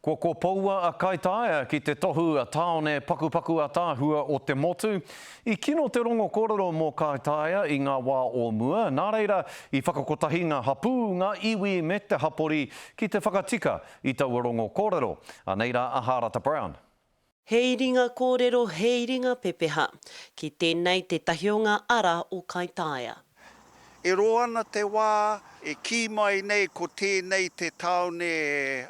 Kua kopoua a Kaitaia ki te tohu tāone pakupaku ataahua o te motu. I kino te rongo kōrero mō Kaitaia i ngā wā o mua, nā reira i whakakotahi ngā hapū, ngā iwi me te hapori ki te whakatika i taua rongo kōrero. Anei rā a Hārata Brown. He iringa kōrero, he iringa pepeha. Ki tēnei tētahi o ngā ara o Kaitaia. E roa ana te wā e kī mai nei ko tēnei te tāone,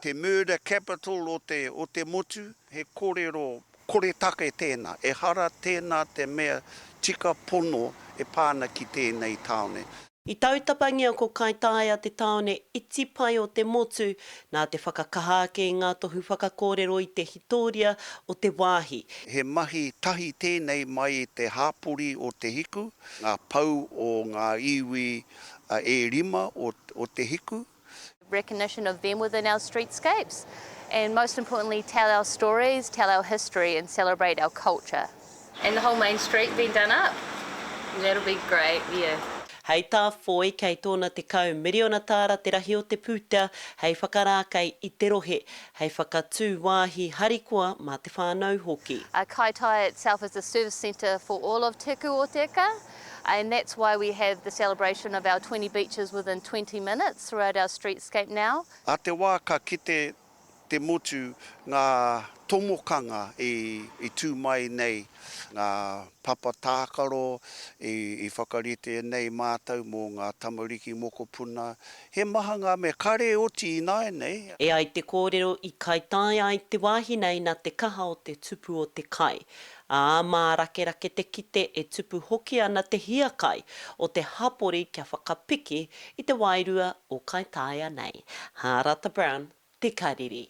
te murder capital o te, o te motu, he korero koretake tēnā, ehara tēnā te mea tika pono e pā ana ki tēnei tāone. I tautapangia ko Kaitaia te tāone iti pai o te motu nā te whakakaha ake i ngā tohu whakakōrero i te hitōria o te wāhi. He mahi tahi tēnei mai i te hāpori o Te Hiku, ngā pou o ngā iwi e rima o Te Hiku. Recognition of them within our streetscapes and most importantly tell our stories, tell our history and celebrate our culture. And the whole main street being done up, that'll be great, yeah. Hei tā Foy, kei tōna 10 miriona tāra te rahi o te pūtea hei whakarākei i te rohe, hei whakatū wāhi harikoa mā te whānau hoki. Kaitaia itself is a service centre for all of Te Hiku o Te Ika. And that's why we have the celebration of our 20 beaches within 20 minutes throughout our streetscape now. A te wā ka kite te motu ngā tomokanga i tū mai nei, ngā papa tākaro i whakaritea nei mātou mō ngā tamariki mokopuna, he maha ngā mea kare oti ināianei. E ai te kōrero i kaitaia ai te wāhi nei nā te kaha o te tupu o te kai. Ā, mārakerake te kite e tupu hoki ana te hiakai o te hapori kia whakapiki i te wairua o Kaitaia nei. Hārata Brown, Te Kariri.